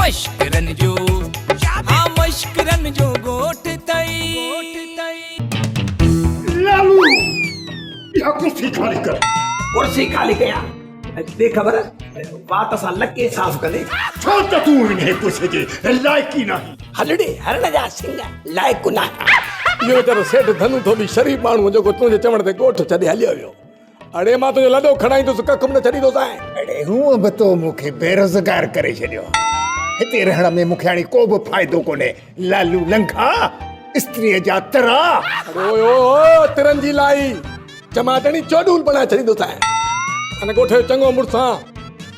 مشڪرن جو ها مشڪرن جو ڳوٺ اٿئي. لالو اها ڪرسي خالي ڪر. ڪرسي خالي ڪيان ڏي خبر وات سان لڪي صاف ڪندي. ڇو ته تون انهي ڪرسي جي لائق ئي ناهين. هلڙي هرڻ جا سنگ لائق ناهيان. اهو ويچارو سيٺ ڌنو ڌوٻي شريف ماڻهو جيڪو تنهنجي چوڻ تي ڳوٺ ڇڏي هليو ويو. اڙي مان تنهنجو لڏو کڻائيندس ڪک به نه ڇڏيندوسانء. اڙي هونء به تو مون کي بيروزگار ڪري ڇڏيو آهي. هتي رهڻ ۾ مون کي هاڻي ڪو به فائدو ڪونهي. لالو لنگها، استريء جا ترا. اڙي اوء اوء اوء ترن جي لائي چماٽڻي چوڏول بڻائي ڇڏيندوسانء. ان ڳوٺ جو چڱو مڙس آن.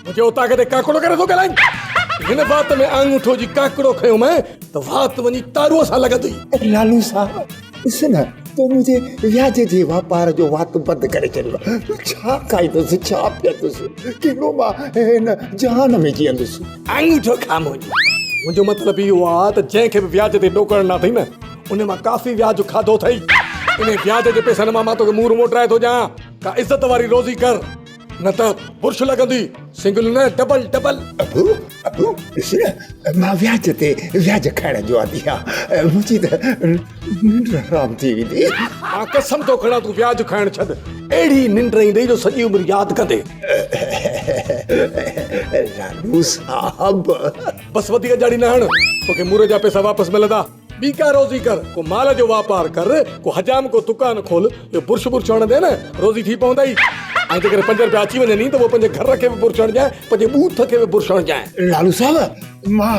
منهنجي اوطاق تي ڪاڪڙو ڪري ٿو ڳالهائين. هن وات ۾ آڱوٺو جي ڪاڪڙو کنيومانء ته وات وڃي تاروء سان لڳندئي. لالو صاحب ڏس نه تو منهنجي وياج جي واپار جو وات بند ڪري ڇڏيو آهي. ڇا کائيندس ڇا پيئندس، ڪهڙو مان هن جهان ۾ جيئندس. آڱوٺو کان منهنجو. منهنجو مطلب اهو آهي ته جنهن کي به وياج تي ڏوڪڙ ڏنا اٿئي نه، ان مان ڪافي وياج کاڌو اٿئي. انهي وياج جي پئسن مان مان توکي مور موٽرائي ٿو ڏيان. ڪا عزت واري روزي ڪر. نه ته برش لڳندي، سنگل نه ڊبل ڊبل. ابو ابو ڏس نه مان وياج تي وياج کائڻ جو عادي آهيان، منهنجي ته ننڊ حرام ٿي ويندي. مان قسم ٿو کڻان تون وياج کائڻ ڇڏ، اهڙي ننڊ ايندئي جو سڄي عمر ياد ڪندين. لالو صاحب. بس وڌيڪ ڄاڙي نه هڻ، توکي مور جا پئسا واپس ملندا. ٻي ڪا روزي ڪر، ڪو مال جو واپار ڪر، ڪو حجام ڪو دڪان کول، اهو برش برش هڻندين نه، روزي ٿي پوندئي. ۽ جيڪڏهن پنج رپيا اچي وڃنئي ته پوء پنهنجي گهر کي به برش هڻجانء، پنهنجي ٻوٿ کي به برش هڻجانء. لالو صاحب، مان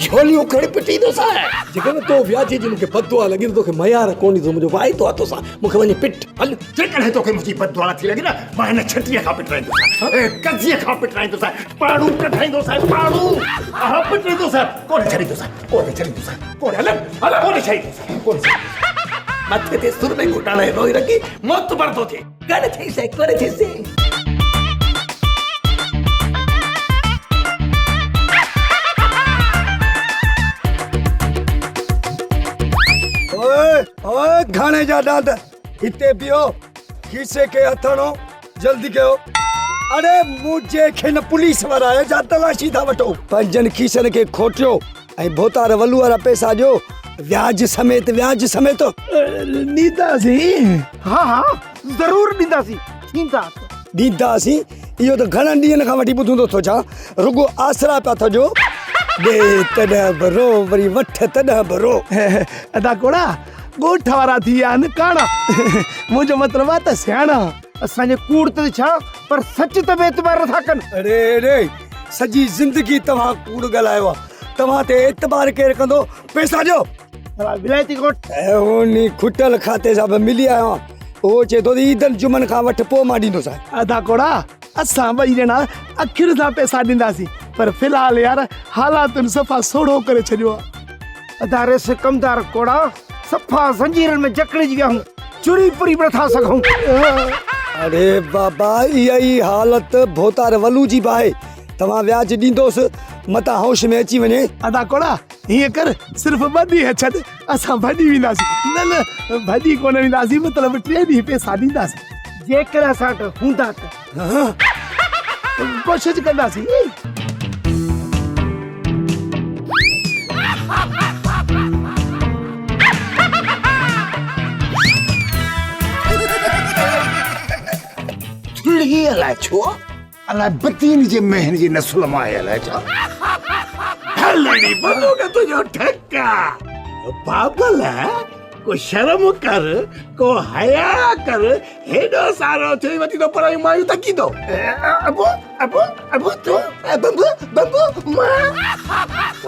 جهوليون کڻي پٽيندوسانء. جيڪڏهن تو وياجي جي مون کي بددعا لڳي ته توکي ميار ڪونه ڏيندس، منهنجو واعدو آهي توسان، مون کي وڃي پٽ، هل. جيڪڏهن توکي منهنجي بددعا نٿي لڳي نه، مان هن ڇٽيء کان پٽرائيندوسانء، قضيي کان پٽرائيندوسانء، پاڙون ڪڍائيندوسانء، پاڙون! ها پٽرائيندوسانء، ڪونه ڇڏيندوسانء. ڪونه ڇڏيندوسانء، ڪونه هل هل ڪونه ڇڏيندوسانء، ڪونه ڇڏيندوسانء. مٿي تي سرمي گهوٽاڻي روئي رکي معتبر ٿو ٿئي. ڪونه ڇڏيسين، ڪونه ڇڏيسين. اوئي اوئي گهاڻي جا ڏاند هتي بيهو کيسي کي هٿ هڻو جلدي ڪيو اڙي منهنجي کي نه پوليس وارا آهيو جا تلاشي ٿا وٺو پنهنجن کيسن کي کوٽيو ۽ ڀوتار ولو وارا پئسا ڏيو وياج سميت وياج سميت ڏينداسين ها ها ضرور ڏينداسين ٿيندا ڏينداسين اهو ته گهڻن ڏينهن کان وٺي ٻڌندو ٿو اچان رڳو آسرا پيا ٿا ڏيو ڏي تڏهن به رو وري وٺ تڏهن به رو ادا ڪوڙا ڳوٺ وارا ٿي ويا آهن ڪاڻا منهنجو مطلب آهي ته سياڻا اسان جي ڪوڙ ته ڇا پر سچ ته به اعتبار نٿا ڪن. اڙي اڙي سڄي زندگي توهان ڪوڙ ڳالهايو آ توهان تي اعتبار ڪير ڪندو پئسا ڏيو. ڀلا ولايتي ڳوٺ. انهي کٽل کاتي سان به ملي آيو آهيان اهو چئي ٿو ته عيدن جمعن کان وٺ پوء مان ڏيندوسانء. ادا ڪوڙا اسان ٻئي ڄڻا اکين سان پئسا ڏينداسين پر في الحال يار حالاتن صفا سوڙهو ڪري ڇڏيو آ. ادا ريس ڪمدار ڪوڙا صفا زنجيرن ۾ جڪڙجي ويا آهيون چري پري به نٿا سگهون. اڙي بابا اها ئي حالت ڀوتار ولو جي به آهي توهان وياج ڏيندوس متان هوش ۾ اچي وڃي. ادا ڪوڙا هيئن ڪر صرف ٻه ڏينهن ڇڏ اسان ڀڄي وينداسين نه نه ڀڄي ڪونه وينداسين مطلب ٽي ڏينهن پئسا ڏينداسين. جيڪڏهن اسان وٽ هوندا ته ڪوشش ڪنداسين. ٿلهي الائي ڇو الائي بدين جي مهن جي نسل مان آهي الائي ڇا. هلڙي بندوق تنهنجو ٺڪ آ. بابل ڪو شرم ڪر ڪو حيا ڪر هيڏو سارو ٿئي وٺي ٿو پرايون مايون تڪيندو. ابو ابو ابو تون بمبو بمبو مان.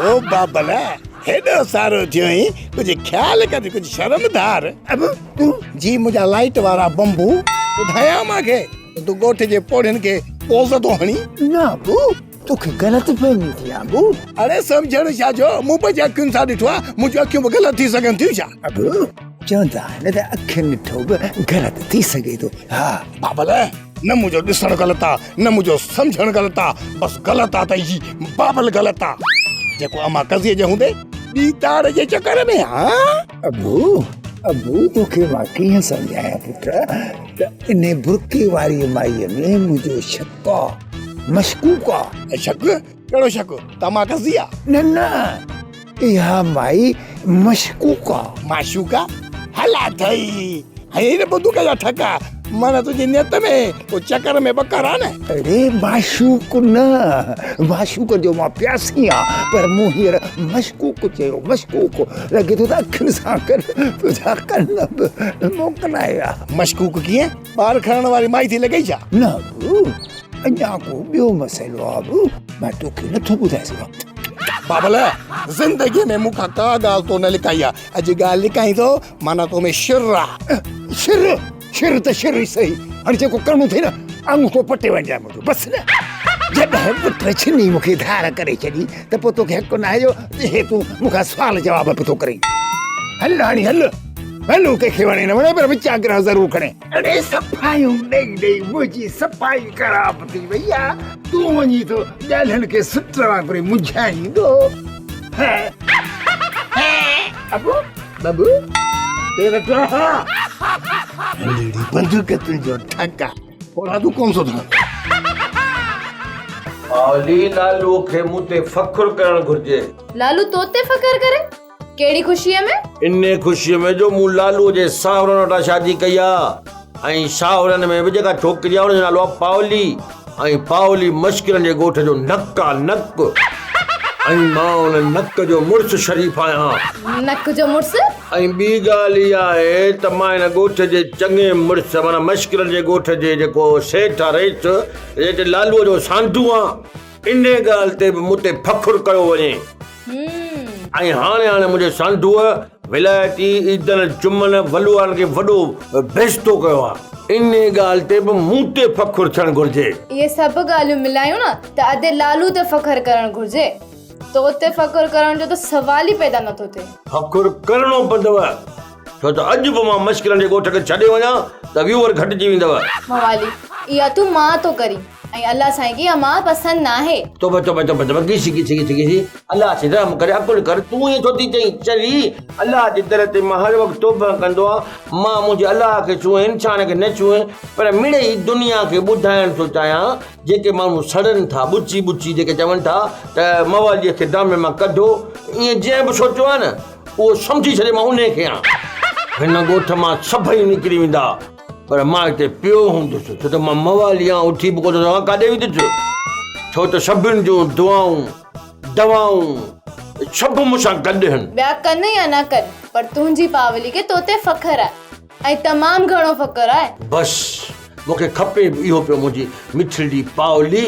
او بابل هيڏو سارو ٿيو آهين ڪجهه خيال ڪر ڪجهه شرم ڌار. ابو تون جي منهنجا لائيٽ وارا بمبو ٻڌايان مان کي تون ڳوٺ جي پوڙهين کي پوز ٿو هڻين. نه ابو توکي غلط فهمي ٿي آ ابو. اڙي سمجهڻ ڇا جو مون پنهنجي اکين سان ڏٺو آ منهنجون اکيون به غلط ٿي سگهن ٿيون ڇا؟ ابو چوندا آهن ته اکين ڏٺو به غلط ٿي سگهي ٿو. ها. بابل نه منهنجو ڏسڻ غلط آ نه منهنجو سمجهڻ غلط آ بس غلط آ ته هي بابل غلط آ جيڪو امان قضيي جي هوندي ٻي تاڙ جي چڪر ۾ ها. ابو ابو توکي مان ڪيئن سمجهايان پٽ ته انهي برقعي واري مائيء ۾ منهنجو شڪ آ مشڪوڪ آ. شڪ؟ ڪهڙو شڪ؟ ته مان قضي آ. نه نه، اها مائي مشڪوڪ آ. معشوقه؟ هل اٿئي، هنئي نه بندوق جا ٺڪا، معنيٰ تنهنجي نيت ۾ ڪو چڪر ۾ ٻڪر آ نه. اڙي معشوق نه، معشوق جو مان پياسي آ، پر مون هينئر مشڪوڪ چيو، مشڪوڪ. لڳي ٿو ته اکين سان گڏ تنهنجا ڪن به موڪلائي ويا. مشڪوڪ ڪيئن؟ ٻار کڻڻ واري مائي ٿي لڳئي ڇا؟ نه ابو، اڃا ڪو ٻيو مسئلو آ ابو، مان توکي نٿو ٻڌائي سگهان. بابل، زندگيء ۾ مون کان ڪا ڳالهه تو نه لڪائي آ، اڄ ڳالهه لڪائين ٿو، معنيٰ تو ۾ شر آ. شر؟ شر ته شر ئي سهي، هاڻي جيڪو ڪرڻو اٿئي نه، آڱوٺو پٽي وڃجانء منهنجو، بس نه. جڏهن پٽ ڇني مون کي ڌار ڪري ڇڏي ته پوء توکي حق ناهي جو هي تون مون کان سوال جواب به ٿو ڪرين. هل هاڻي هل. هل ڪنهن کي وڻي نه وڻي پر وچان گرهه ضرور کڻي. اڙي صفايون ڏئي ڏئي منهنجي صفائي خراب ٿي وئي آ، تون وڃي ٿو ڳالهين کي سٽ وانگر منجهائيندو. ابو بابو تيرا ٽاها. هلڙي بندوق تنهنجو ٺڪ آ. اولادون ڪونه ٿو ڌڻان. مولي لالوء کي مون تي فخر ڪرڻ گهرجي. لالو تو تي فخر ڪري؟ ڪهڙي خوشيء ۾؟ انهيء خوشيء ۾ جو مون لالوء جي ساهرن وٽان شادي ڪئي آ ۽ ساهرن ۾ به جيڪا ڇوڪري آ ان جو نالو آ پاولي ۽ پاولي مشڪرن جي ڳوٺ جو نڪ آ نڪ ۽ مان ان نڪ جو مڙس شريف آهيان. نڪ جو مڙس؟ ۽ ٻي ڳالهه اها آهي ته مان هن ڳوٺ جي چڱي مڙس معنيٰ مشڪرن جي ڳوٺ جي جيڪو سيٺ آ رئيس ريٽ لالوء جو سانڍو آن. انهيء ڳالهه تي به مون تي فخر ڪيو وڃي. ۽ هاڻي هاڻي منهنجي سانڍوء ولايتي عيدن جمعن ولوارن کي وڏو بيستو ڪيو آهي. انهيء ڳالهه تي به مون تي فخر ٿيڻ گهرجي. اهي سڀ ڳالهيون ملايون نه ته ادي لالو تي فخر ڪرڻ گهرجي. تو تي فخر ڪرڻ جو ته سوال ئي پيدا نٿو ٿئي. فخر ڪرڻو پوندو، ڇو ته اڄ به مان مشڪلن جي ڳوٺ کي ڇڏي وڃان ته ويوئر گهٽجي ويندو. موالي، اها تون مان ٿو ڪرين ۽ الله سائين کي اها مان پسند ناهي. توبه توبه توبه توبه گيسي گيسي گيسي گيسي الله سائين رحم ڪري عقل ڪر تون ائين ڇو ٿي چئين چري الله جي در تي مان هر وقت توبه ڪندو آهيان مان منهنجي الله کي ڇهين انسان کي نه ڇهين پر مڙئي دنيا کي ٻڌائڻ ٿو چاهيان جيڪي ماڻهو سڙن ٿا ٻچي ٻچي جيڪي چون ٿا ته مواليء کي ڊرامي مان ڪڍو ائين جنهن به سوچيو آهي نه اهو سمجهي ڇڏي مان انهي کي آن. هن ڳوٺ مان سڀئي نڪري ويندا پر مان هتي پيو هوندس ڇو ته مان موالي آن اٿي به ڪونه سگهان ڪاڏي ويندس ڇو ته سڀن جون دعائون دوائون سڀ مون سان گڏ هن. ٻيا ڪن يا نه ڪن پر تنهنجي پاولي کي توتي فخر آهي ۽ تمام گهڻو فخر آهي. بس مون کي کپي به اهو پيو منهنجي مٺڙي پاولي.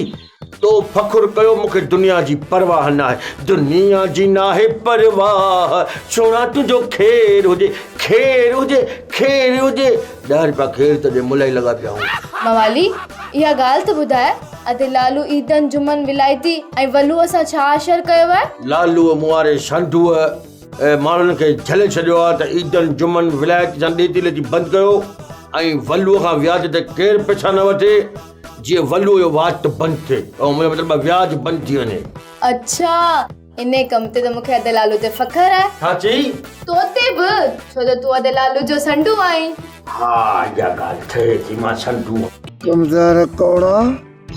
تو فخر ڪيو مون کي دنيا جي پرواهه ناهي دنيا جي ناهي پرواهه سهڻا تنهنجو خير هجي خير هجي خير هجي ڏهه رپيا خير ته ڏي ملائي لڳا پيا آهيون. موالي اها ڳالهه ته ٻڌاء ادي لالو عيدن جمعن ولايتي ۽ ولوء سان ڇا حشر ڪيو آهي؟ لالوء مون واري سانڍوء ماڻهن کي جهلي ڇڏيو آهي ته عيدن جمعن ولايتي سان ڏيتي ليتي بند ڪيو ۽ ولوء کان وياج تي ڪير پئسا نه وٺي. جيئن ولوء جو وات بند ٿئي ۽ منهنجو مطلب وياج بند ٿي وڃي. اڇا، انهي ڪم تي ته مون کي ادي لالو تي فخر آهي. ڇا چئي؟ تو تي به، ڇو ته تون ادي لالو جو سنڍو آهين. ها، اها ڳالهه ٺهي ٿي، مان سنڍو آهيان. ڪمزار ڪوڙا!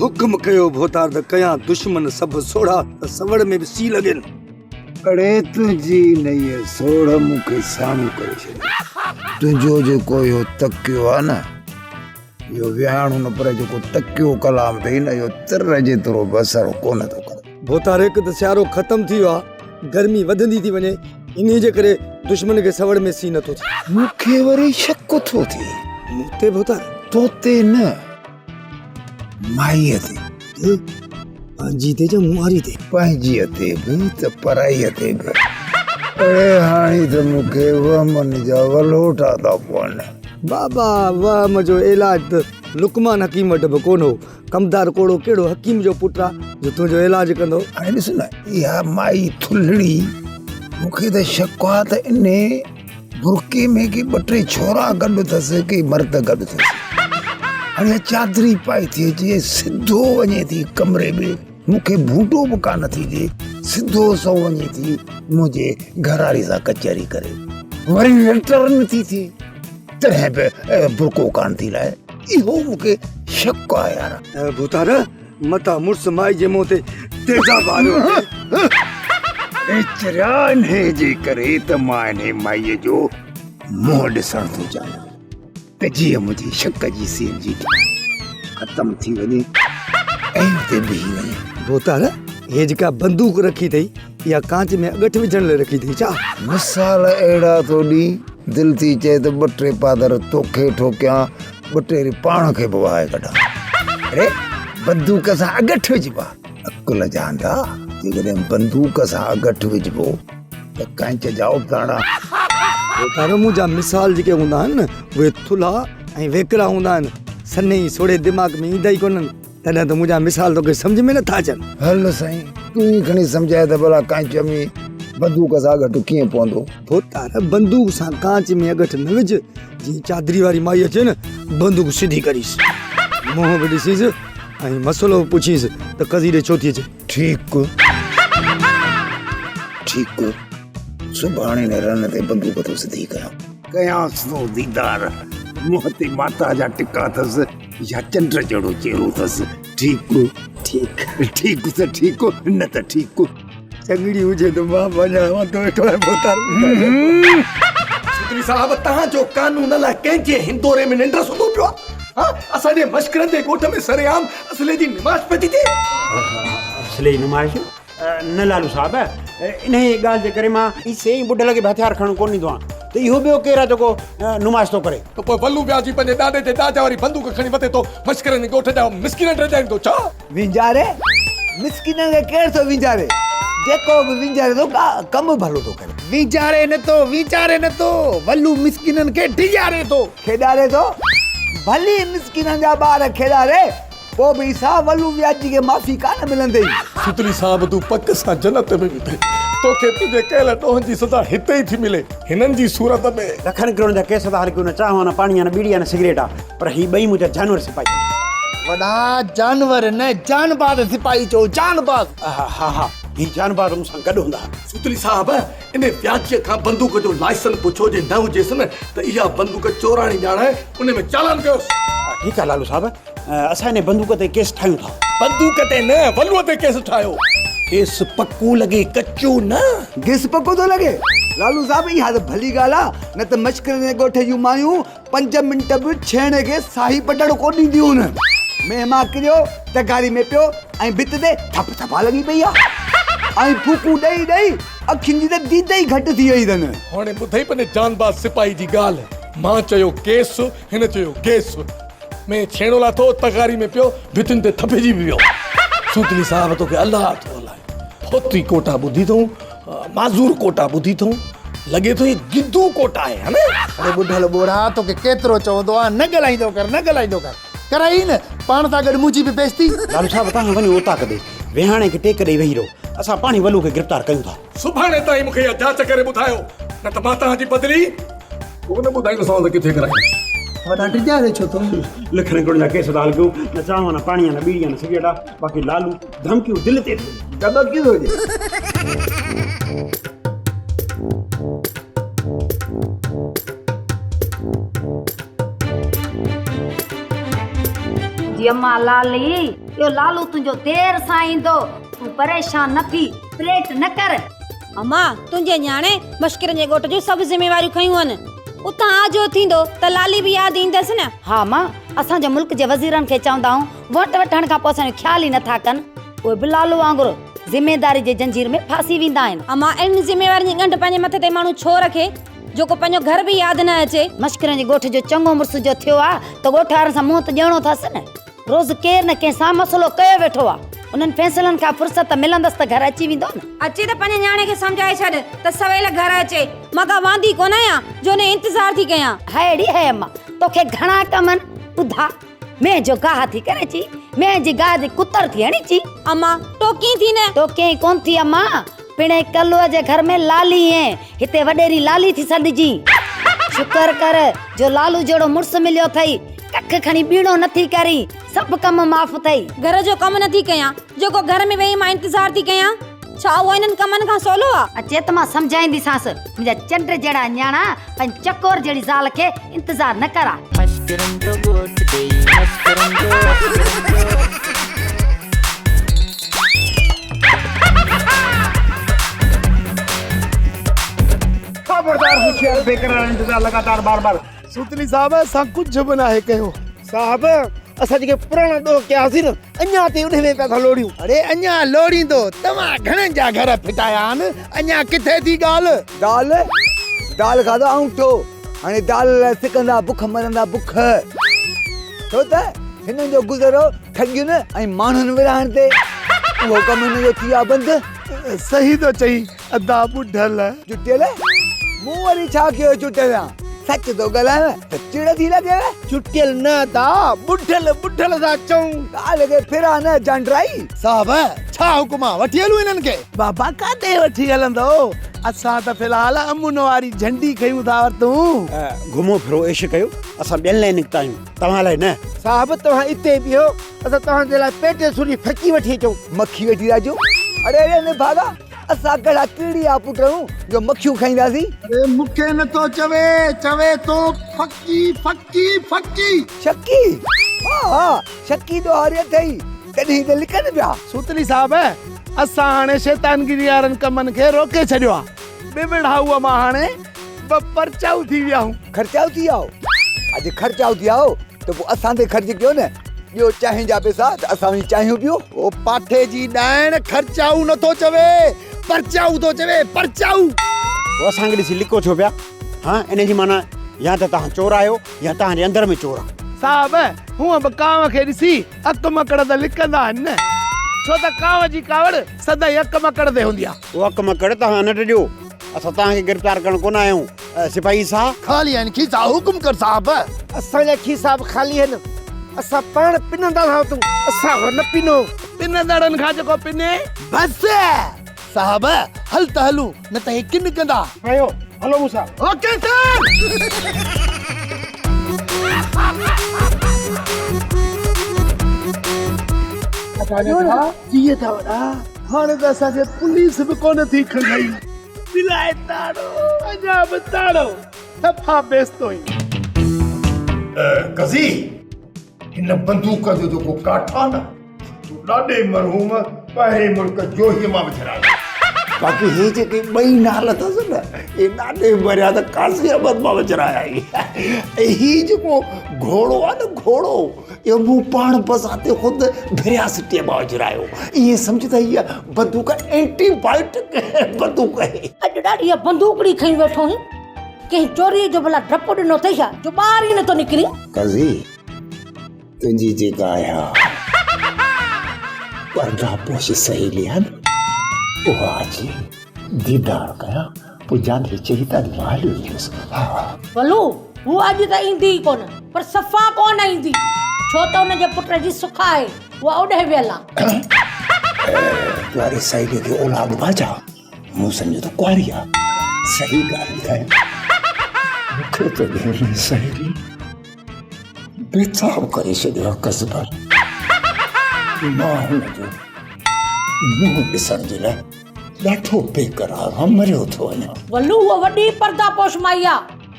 حڪم ڪيو ڀوتار ته ڪيان دشمن سڀ سوڙها ته سوڙ ۾ به سي لڳين. اڙي تنهنجي انهيء سوڙهه مون کي ساڻو ڪري ڇڏيو. تنهنجو جيڪو اهو تڪيو آهي نه. اهو ويهاڻو نه پر جيڪو تڪيو ڪلام اٿئي نه اهو تر جيترو به اثر ڪونه ٿو ڪري. ڀوتار هڪ ته سيارو ختم ٿي ويو آ گرمي وڌندي ٿي وڃي انهي جي ڪري دشمن کي سوڙ ۾ سين نٿو ٿئي. مون کي وري شڪ ٿو ٿئي. مون تي ڀوتار؟ تو تي نه مائيء تي. پنهنجي تي يا مون واري تي؟ پنهنجيء تي به ته پرائيء تي به. اڙي هاڻي ته مون کي وهمن جا ولهوٽا ٿا پون. بابا وهم جو علاج ته لقمان حڪيم وٽ به ڪونه هو. ڪمدار ڪوڙو ڪهڙو حڪيم جو پٽ آ جو تنهنجو علاج ڪندو. هاڻي ڏس نه اها مائي ٿلهڙي مون کي ته شڪ آ ته انهي برقعي ۾ ڪي ٻه ٽي ڇورا گڏ اٿس ڪي مرد گڏ اٿس. هاڻي اها چادري پائي ٿي اچي سڌو وڃي ٿي ڪمري ۾ مون کي ڀونٽو به ڪانه ٿي ڏي سڌو سنئون وڃي ٿي منهنجي گهرواري سان ڪچهري ڪري وري ريٽرن ٿي ٿئي تڏهن به برقعو ڪانه ٿي لاهي اهو مون کي شڪ آهي يار. ڀوتار متان مڙس مائي جي منهن تي تيزاب وارو اي چريا انهي جي ڪري ته مان انهي مائيء جو منهن ڏسڻ ٿو چاهيان ته جيئن منهنجي شڪ جي سي اين جي ختم ٿي وڃي ۽ اتي بيهي وڃي. ڀوتار، هيء جيڪا بندوق رکي اٿئي، اها ڪانچ ۾ اڳٺ وجهڻ لاء رکي اٿئي ڇا؟ مثال اهڙا ٿو ڏين، دل ٿي چئي ته ٻه ٽي پادر توکي ٺوڪيان، ٻه ٽي ري پاڻ کي به وهائي ڪڍان. اڙي بندوق سان اڳٺ وجهبا؟ عقل جا انڌا، جيڪڏهن بندوق سان اڳٺ وجهبو ته ڪانچ جا ابتاڻا. ڀوتار، منهنجا مثال جيڪي هوندا آهن نه، اهي ٿلها ۽ ويڪرا هوندا آهن، سنهي سوڙهي دماغ ۾ ايندا ئي ڪونهن. تڏهن ته منهنجا مثال توکي سمجهه ۾ نٿا اچن. هل سائين، تون ئي کڻي سمجهاء ته ڀلا ڪانچ ۾ بندوق سان اڳٺ ڪيئن پوندو؟ ڀوتار، بندوق سان ڪانچ ۾ اڳٺ نه وجهه، جيئن چادري واري مائي اچي نه، بندوق سڌي ڪريس، منهن به ڏسيس ۽ مسئلو به پڇيس ته قضي ڏي ڇو ٿي اچي. ٺيڪ ٺيڪ، سڀاڻي هن رن تي بندوق ٿو سڌي ڪيان. ڪيانس ٿو ديدار، منهن تي ماتا جا ٽڪا اٿس. يا چنڊ جهڙو چهرو اٿس. ٺيڪ ٺيڪ ٺيڪ ته ٺيڪ نه ته ٺيڪ. چڱڙي هجي ته مان وڃان وانڌو ويٺو آهيان ڀوتار. چوڌري صاحب تهان جو قانون الائي ڪنهن جي هندوري ۾ ننڊ سمهيو پيو آهي. ها اسان جي مشڪرن جي ڳوٺ ۾ سرعام اصلي جي نمائش پئي ٿي ٿئي. اصلي جي نمائش؟ نه لالو صاحب انهيء ڳالهه جي ڪري مان عيسي ۽ ٻڍل کي به هٿيار کڻڻ ڪونه ڏيندو آهيان ته اهو ٻيو ڪير آهي جيڪو نمائش ٿو ڪري. ته پوء ولو وياجي پنهنجي ڏاڏي جي ڏاج واري بندوق کڻي وتي ٿو مشڪرن جي ڳوٺ جا مسڪين ڊڄائيندو ڇا؟ وينجهاري؟ مسڪينن کي ڪير ٿو وينجهاري؟ جيڪو به وينجهاري ٿو ڪم ڀلو ٿو ڪري. وينجهاري نه ٿو، وينچاري نه ٿو، ولو مسڪينن کي ڊيڄاري ٿو. کيڏاري ٿو؟ ڀلي مسڪينن جا ٻار کيڏاري، پوء به عيسيٰ ولو وياجي کي معافي ڪانه ملندي. سوتلي صاحب تون پڪ سان جنت ۾ ويندين. توکي تنهنجي ڪيل ڏوهن جي سزا هتي ئي ٿي ملي هنن جي صورت ۾. لکن ڪروڙن جا ڪيس ٿا هلڪيون نه چانهه آ نه پاڻي آ نه ٻيڙي آ نه سگريٽ آ پر هي ٻئي منهنجا جانور سپاهي. وڏا جانور نه جانباز سپاهي چئو جانباز. ها ها هي جانباز مون سان گڏ هوندا. سوتلي صاحب ان وياجيء کان بندوق جو لائسن پڇو جي نه هجيس نه ته اها بندوق چوراڻي ڄاڻائي ان ۾ چالان ڪيوس. ٺيڪ آ لالو صاحب اسان انهي بندوق تي ڪيس ٺاهيون ٿا. بندوق تي نه ولوء تي ڪيس ٺاهيو. ڪيس پڪو لڳي ڪچو نه. گيس پڪو ٿو لڳي. لالو صاحب اها ته ڀلي ڳالهه آ نه ته مشڪرن جي ڳوٺ جون مايون پنج منٽ به ڇيڻي کي ساهي پٽڻ ڪونه ڏينديون هن. مينهن مان ڪريو تغاري ۾ پيو ۽ ڀت تي ٿپ ٿپا لڳي پئي آ ۽ ڦوڪون ڏئي ڏئي اکين جي ته ديد ئي گهٽ ٿي وئي اٿن. هاڻي ٻڌئي پنهنجي جانباز سپاهي جي ڳالهه. مان چيو ڪيس هن چيو گيس. ۾ ڇيڻو لاٿو، تغاري ۾ پيو، ڀتين تي ٿڦجي به ويو. سوتلي صاحب توکي الله ٿو هلائي. فوتي ڪوٽا ٻڌي اٿئون، معذور ڪوٽا ٻڌي اٿئون، لڳي ٿو هي گدو ڪوٽا آهي ها نه؟ اڙي ٻڍل ٻوڙا توکي ڪيترو چوندو آهيان نه ڳالهائيندو ڪر نه ڳالهائيندو ڪر. ڪرائي نه پاڻ سان گڏ منهنجي به بيعزتي. لالو صاحب توهان وڃو اوطاق ڏي، ويهاڻي کي ٽيڪ ڏئي ويهي رهو، اسان پاڻهي ولو کي گرفتار ڪيون ٿا. سڀاڻي تائين مون کي اها جاچ ڪري ٻڌايو، نه ته مان توهان جي بدلي ڪو نه ٻڌائيندوسانو ته ڪٿي ڪرائيندس. وڏا ڊڄاري ڇو ٿو؟ لکن ڪروڙن جا ڪيس ٿا هلڪيون، نه چانهه نه پاڻي نه ٻيڙي نه سگريٽ آ، باقي لالو ڌمڪيون دل تي ٿو ڏي. دٻڪيون ٿو ڏي. جي اما لالي، اهو لالو تنهنجو دير سان ايندو، تون پريشان نه ٿي. پريٽ نه ڪر. اما، تنهنجي نياڻي مشڪرن جي ڳوٺ جون سڀ ذميواريون کنيون آهن. اتان آجو ٿيندو ته لالي به ياد ايندس نه. ها اما، اسان جو ملڪ جي وزيرن کي چوندا آهيون ووٽ وٺڻ کان پوء اسان جو خيال ئي نٿا ڪن. اهي به لالو وانگر ذميداري جي جنجير ۾ ڦاسي ويندا آهن. اما، اهڙين ذميوارين جي ڳنڍ پنهنجي مٿي تي ماڻهو ڇو رکي، جو ڪو پنهنجو گهر به ياد نه اچي. مشڪرن جي ڳوٺ جو چڱو مڙس جو ٿيو آ ته ڳوٺ وارن سان منهن ته ڏيڻو اٿس نه. روز ڪير نه ڪنهن سان مسئلو ڪيو ويٺو آ. انهن فيصلن کان فرصت ملندس ته گهر اچي ويندو نه. اچي ته پنهنجي نياڻي کي سمجهائي ڇڏ ته سويل گهر اچي. مان ڪا واندي ڪونه آهيان جو انهي انتظار ٿي ڪيان. هيء ڙي هيء اما، توکي گهڻا ڪم آهن، ٻڌاء. مينهن جو گاهه ٿي ڪرين چي، مينهن جي گاهه جي ڪتر ٿي هڻين چي. اما، ٽوڪين ٿي نه. ٽوڪين ڪونه ٿي اما، پڻهين ڪلوء جي گهر ۾ لالي هين، هتي وڏيري لالي ٿي سڏجين. شڪر ڪر جو لالو جهڙو مڙس مليو اٿئي. ڪک کڻي ٻيڻو نه ٿي ڪرين، سڀ ڪم معاف اٿئي. گهر جو ڪم نه ٿي ڪيان، جيڪو گهر ۾ ويهي مان انتظار ٿي ڪيان، ڇا اهو انهن ڪمن کان سولو آ؟ اچي ته مان سمجهائينديسانس، منهنجا چنڊ جهڙا نياڻا پنهنجي چڪور جهڙي زال کي انتظار نه ڪرا. مشڪرن جو ڳوٺ ڏيئي مشڪرن جو مشڪرن جو. هوشيار هوشيار بيقرار انتظار لڳاتار بار بار. سوتلي صاحب اسان ڪجهه به ناهي ڪيو. صاحب اسان جيڪي پراڻا ڏوهه ڪياسين نه اڃا تائين انهي ۾ پيا ٿا لوڙيون. اڙي اڃا لوڙيندو توهان گهڻن جا گهر ڦٽايا آهن اڃا ڪٿي ٿي ڳالهه. دال دال کاڌو آئونٺو هاڻي دال لاء سڪندا بک مرندا بک ڇو ته هنن جو گذرو ٺڳين ۽ ماڻهن ورهائڻ تي اهو ڪم هنن جو ٿي ويو آهي بند. صحيح ٿو چئين ادا ٻڍل. چٽيل؟ مون وري ڇا ڪيو چٽيل آن؟ سچ ٿو ڳالهايان ته چڙ ٿي لڳيو. چٽيل نه ادا ٻڍل ٻڍل ٿا چئون. ڳالهه کي ڦيرا نه جانڊرائي. صاحب ڇا حڪم آ وٺي هلون هنن کي؟ بابا ڪاڏي وٺي هلندو اسان ته في الحال امن واري جهنڊي کنيون ٿا ورتون. گهمو ڦرو عيش ڪيو اسان ٻين لاء نڪتا آهيون توهان لاء نه. صاحب توهان اتي بيهو اسان توهان جي لاء پيٽي سوري ڦڪي وٺي اچون. مکي وٺي ٿا اچون. اڙي اڙي نڀاڳا اسان ڪهڙا ڪيڙي آ پٽ آهيون جو مکيون کائينداسين. اڙي مون کي نه ٿو چوي، چوي ٿو ڦڪي ڦڪي ڦڪي. شڪي؟ ها ها شڪي ڏوهاري اٿئي تڏهن ته لڪن پيا. سوتلي صاحب اسان هاڻي شيطانگيري وارن ڪمن کي روڪي ڇڏيو آ. ٻه وڙهائوء مان هاڻي ٻه پرچائو ٿي ويا آهيون. خرچائو ٿي ويا آهيو؟ اڄ خرچائو ٿي ويا آهيو ته پوء اسان تي خرچ ڪيو نه. ڏيو چانهه جا پئسا ته اسان وڃي چانهيون پيون. او پاٺي جي ڏائڻ خرچائو نه ٿو چوي پرچائو ٿو چوي پرچائو. پوء اسان کي ڏسي لڪو ڇو پيا؟ ها ان جي معنيٰ يا ته توهان چور آهيو يا توهان جي اندر ۾ چور آ. صاحب هونء به ڪانء کي ڏسي اڪ مڪڙ ته لڪندا آهن نه. ڇو ته ڪانء جي ڪاوڙ سدائين اڪ مڪڙ تي هوندي آ. او اڪ مڪڙ توهان نه ڊڄو. اسان توهان کي گرفتار ڪرڻ ڪونه آيا آهيون سپاهي صاحب. خالي آهن کيسا حڪم ڪر صاحب. اسان جا کيسا به خالي آهن اسان پاڻ پنندا ٿا وتون اسان کان نه پنو. پنندڙن کان جيڪو پني. بس صاحب هل ته هلون نه ته هي ڪن ڪندا. آيو هلو مون سان. Okay sir. جيئي ٿا وڏا هاڻي ته اسان کي پوليس به ڪونه ٿي کنگهئي. بلائي تاڙو اڃا به تاڙو صفا بيستو آهين. قضي هن بندوق جو جيڪو ڪاٺ آ نه سو ڏاڏي مرحوم ٻاهرين ملڪ جوهيء مان وجهرايو. باقي هي جيڪي ٻئي نال اٿس نه اهي ڏاڏي مريا ته قاضي احمد مان وجهرايا. ۽ هي جيڪو گهوڙو آ نه گهوڙو اهو مون پاڻ بذات خود ڀريا سٽيء مان اجرايو. ائين سمجهه ته هيء بندوق اينٽي بايوٽڪ بندوق آهي. اڄ ڏاڍي اها بندوقڙي کنئي ويٺو آهين. ڪنهن چوريء جو ڀلا ڊپ ڏنو اٿئي ڇا جو ٻاهر ئي نٿو نڪرين؟ قاضي، تنهنجي جيڪا اها پرده پوش سهيلي آهي نه، اها اچي ديدار ڪيان، پوء جاني چئي ته اڄ مان هليو ايندس. ها. ولو، هوء اڄ ته ايندي ئي ڪونه، پر صفا ڪونه ايندي، ڇو ته ان جي پٽ جي سک آهي، اها اوڏهه ويل آ. پياري سهيليء کي اولاد به آ ڇا؟ مون سمجهيو ته ڪنواري آ. صحيح ڳالهه ٻڌائي. مون کي ته ڀيڻ سهيلي بيتاب ڪري ڇڏيو آ قزبر. مان هن جو منهن ڏسڻ جي لاء ڏاڍو بيقرار آهيان، مريو ٿو وڃان. ولو هوء وڏي پرده پوش مائي آ،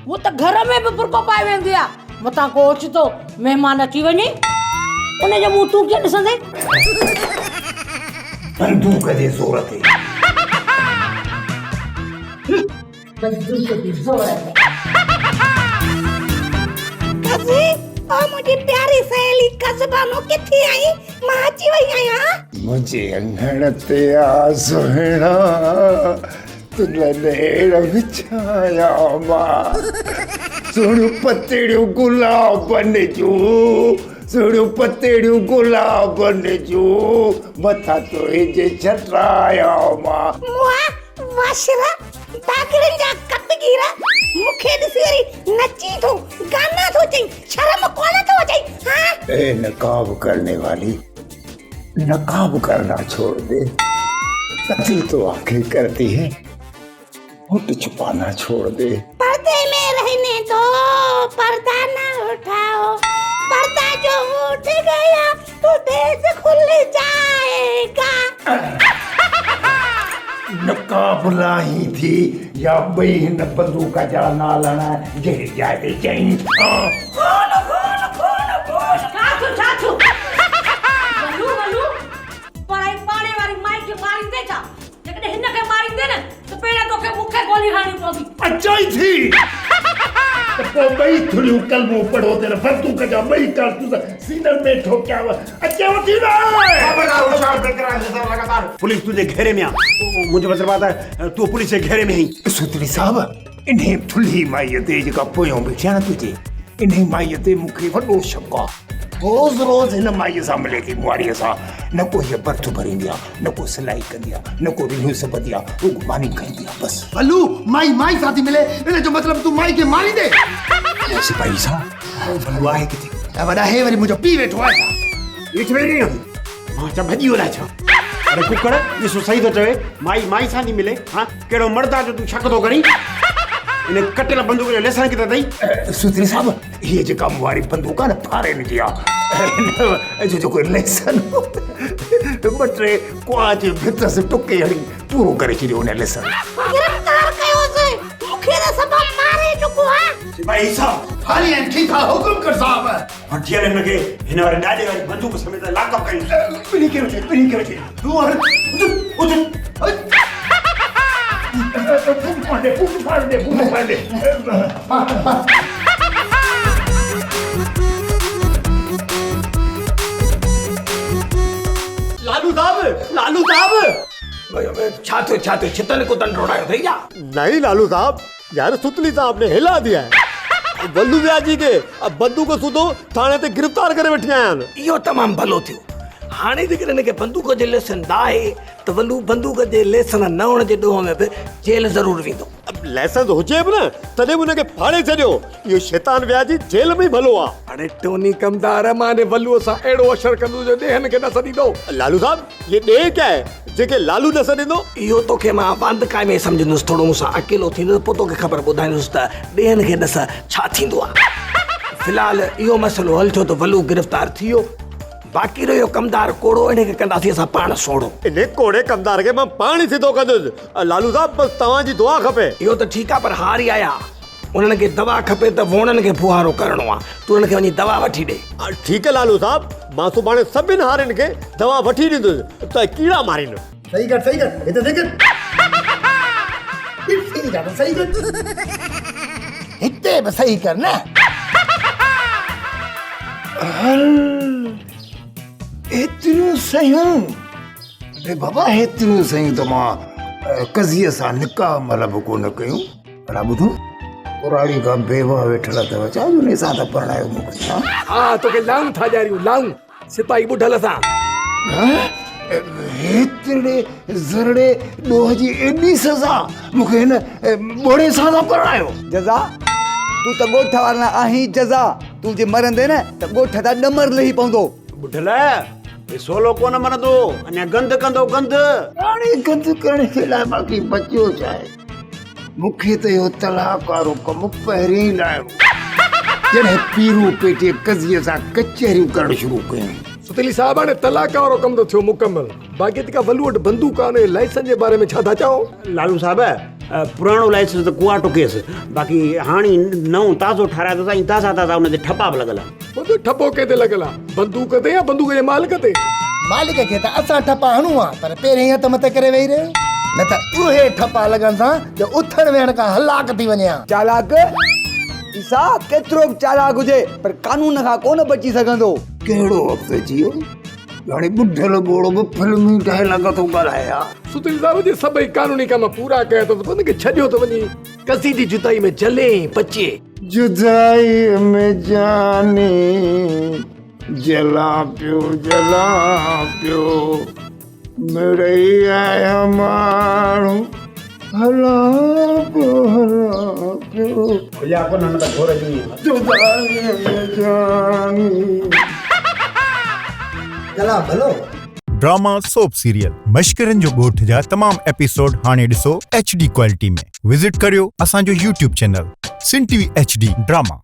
هوء ته گهر ۾ به برقعو پائي ويندي آ، متان ڪو اوچتو مهمان اچي وڃي، ان جو منهن تون ڪيئن ڏسندين؟ بندوق جي زور تي. بندوق جي زور تي. قزي، او منهنجي پياري سهيلي قزبانو ڪٿي آهين؟ مان اچي وئي آهيان. منهنجي اڱڻ تي آ سهڻا تنهنجا نيڻ وڇايا مان سهڻيون پتڙيون گلابن جون سهڻيون پتڙيون گلابن جون مٿان تنهنجي ڇٽرايا مان. مئا واشرا باگڙين جا ڪتگير مون کي ڏسي وري نچين ٿو گانا ٿو چئين شرم ڪونه ٿو اچئي ها. اي نقاب ڪرني والي نقاب ڪرنا ڇوڙ the قتل تو آنکين ڪرتي هين هوٺ ڇپانا ڇوڙ the. پردي ۾ رهني دو پردا نه اٺائو پردا جو اٺ گيا تو ديس کل جائي گا. نقاب لاهين ٿي يا ٻئي هن بندوق جا نال هڻائي جهڙي جاء تي چئين ٿا. خون خون خون خون. ڇا ٿيو ڇا ٿيو؟ ولو ولو پرائي پاڙي واري مائي کي ماريندين ڇا؟ جيڪڏهن هن کي ماريندين نه ته پهريان توکي مون کي گولي هڻڻي پوندي. اچائي ٿي ته پوء ٻئي ٿلهيون ڪلمو پڙهو ته هن بندوق جا ٻئي ڪارتوس سينن ۾ ٺوڪياو اچيو ٿي نه. خبردار هوشيار بيقرار انتظار لڳاتار پوليس تنهنجي گهيري ۾ آ منهنجو مطلب آ ته تون پوليس جي گهيري ۾ آهين. سوتري صاحب انهي ٿلهي مائيء تي جيڪا پويان بيٺي آ نه تنهنجي انهي مائيء تي مون کي وڏو شڪ آ. روز روز هن مائيء سان ملي ٿي مواڙيء سان نه ڪو هيء برٿ ڀريندي آ نه ڪو سلائي ڪندي آ نه ڪو ريهون سبندي آ رڳو ماني کائيندي آ بس. بلو مائي مائي سان ٿي ملي ان جو مطلب تون مائي کي ماريندي. سپاهي صاحب بلو آهي ڪٿي؟ اي وڏا هي وري منهنجو پيء ويٺو آهي ڇا؟ هيٺ ويهي رهي آهين مان چا ڀڄي ويو الائي ڇا؟ اڙي ڪڪڙ ڏسو صحيح ٿو چوي مائي مائي سان ٿي ملي ها ڪهڙو مرد آ جو تون شڪ ٿو ڪرين ان ڪٽيل بندوق جو ليسن ڪٿي اٿئي؟ سوتري صاحب هيء جيڪا مون واري بندوق آ نه فارين جي آ هن جو جيڪو ليسن ٻه ٽي ڪوئا جي ڀت سان ٽڪي هڻي پورو ڪري ڇڏيو ان ليسن. گرفتار ڪيوس مون کي ته سڀ ماري چڪو آ. سپاهي صاحب. هالي ۽ ٺيڪ آ حڪم ڪر صاحب. وٺي هل هن کي هن واري ڏاڏي واري بندوق سميت لاڪ اپ ڪيوس. ٻنهي کي وٺي ٻنهي کي وٺي. تون هل اٿ اٿ. بوٽ ڦاڙ ڏي بوٽ ڦاڙ ڏي بوٽ ڦاڙ ڏي. لالو صاحب لالو صاحب. ڇا ٿيو ڇا ٿيو ڇتن ڪتن ڊوڙايو اٿئي ڇا؟ نہیں لالو صاحب يار ستلي صاحب ني هلا ديا هي ولو وياجي کي بندوق سوڌو ٿاڻي تي گرفتار ڪري وٺي آيا آهن. اهو تمام ڀلو ٿيو. هاڻي جيڪڏهن هن کي بندوق جو ليسن نه آهي ته ولو بندوق جي ليسن نه هئڻ جي ڏوهه ۾ به جيل ضرور ويندو. لائسنس هجي به نه تڏهن به ان کي ڦاڙي ڇڏيو. اهو شيطان وياجي جيل ۾ ئي ڀلو آ. اڙي ٽوني ڪمدار مان ان ولوء سان اهڙو اشر ڪندس جو ڏيهن کي نه سڏيندو. لالو صاحب هي ڏيهه ڪيا هي جنهن کي لالو نه سڏيندو. اهو توکي مان واندڪائي ۾ سمجهندس ٿورو مون سان اڪيلو ٿيندس پوء توکي خبر ٻڌائيندس ته ڏيهن کي ڏس ڇا ٿيندو آ. في الحال اهو مسئلو حل ٿيو ته ولو گرفتار ٿي ويو. باقي رهيو ڪمدار ڪوڙو انهي کي ڪنداسين اسان پاڻ سوڙهو. انهي ڪوڙي ڪمدار کي مان پاڻ ئي سڌو ڪندس. لالو صاحب بس توهان جي دعا کپي. اهو ته ٺيڪ آ پر هاري آيا انهن کي دوا کپي ته ووڻن کي ڦوهارو ڪرڻو آ تون انهن کي وڃي دوا وٺي ڏي. ٺيڪ لالو صاحب مان سڀاڻي سڀن هارين کي دوا وٺي ڏيندس ته ڪيڙا مارين. صحيح ڪر صحيح ڪر هتي صحيح ڪر صحيح ڪر هتي به صحيح ڪر نه. هل ايتريون صحيحون اي بابا هيتريون سيون ته مان قضيء سان نڪاح مهل به ڪونه ڪيون. ڀلا ٻڌو ڪراڙي کان بيواهه ويٺل اٿو ڇا جو انهي سان ٿا پرڻايو مون کي ها؟ ها توکي لائون ٿا ڏياريون لائون سپاهي ٻڍل سان. هيترڙي ذرڙي ڏوهه جي ايڏي سزا مون کي هن ٻوڙي سان ٿا پرڻايو. جزا تون ته ڳوٺ وارن لاء آهين جزا تون جي مرندين نه ته ڳوٺ تان ڏمر لهي پوندو. ٻڍل هي سولو ڪونه مرندو، اڃا گند ڪندو گند. هاڻي گند ڪرڻ جي لاء باقي بچيو ڇا آهي؟ مون کي ته اهو طلاق وارو ڪم پهرين ئي لاهڻو هو، جڏهن پيرو پيٽي قضيي سان ڪچهريون ڪرڻ شروع ڪيون. ستلي صاحب هاڻي طلاق وارو ڪم ته ٿيو مڪمل، باقي جيڪا ولو وٽ بندوق آهي ان جي لائسنس جي باري ۾ ڇا ٿا چئو؟ لالو صاحب پراڻو لائسنس ته ڪنواٽو ڪيس، باقي هاڻي نئون تازو ٺاهرايو اٿس ۽ تازا تازا ان تي ٺپا به لڳل آهن. ٻڌ ٺپو ڪنهن تي لڳل آ؟ بندوق تي يا بندوق جي مالڪ تي؟ مالڪ کي ته اسان ٺپا هڻون ها پر پهرين هٿ مٿي ڪري ويهي رهيو نه ته اهي ٺپا لڳڻ سان جو اٿڻ ويهڻ کان هلاڪ ٿي وڃي ها. چالاڪ عيسيٰ ڪيترو به چالاڪ هجي پر قانون کان ڪونه بچي سگهندو. ڪهڙو وقت اچي ويو جو هاڻي ٻڍل ٻوڙو به فلمي ڊائلاگ ٿو ڳالهائي ها. ستل صاحب جي سڀئي قانوني ڪم پورا ڪيا اٿس پوء هن کي ڇڏيو ته وڃي قضي جي جدائي ۾ جلي ۽ پچي. جدائيء ۾ جاني جلان پيو جلان پيو مڙئي آهيان ماڻهو هلان پيو هلان پيو. کليا ڪونه نه ته گهور جون ئي. جدائيء ۾ جاني. جلان ڀلو. ڊراما سوپ سيريل مشڪرن جو ڳوٺ جا تمام ايپيسوڊ هاڻي ڏسو ايڇ ڊي ڪوالٽي ۾ وزٽ ڪريو اسان جو YouTube channel Sindh T V H D drama.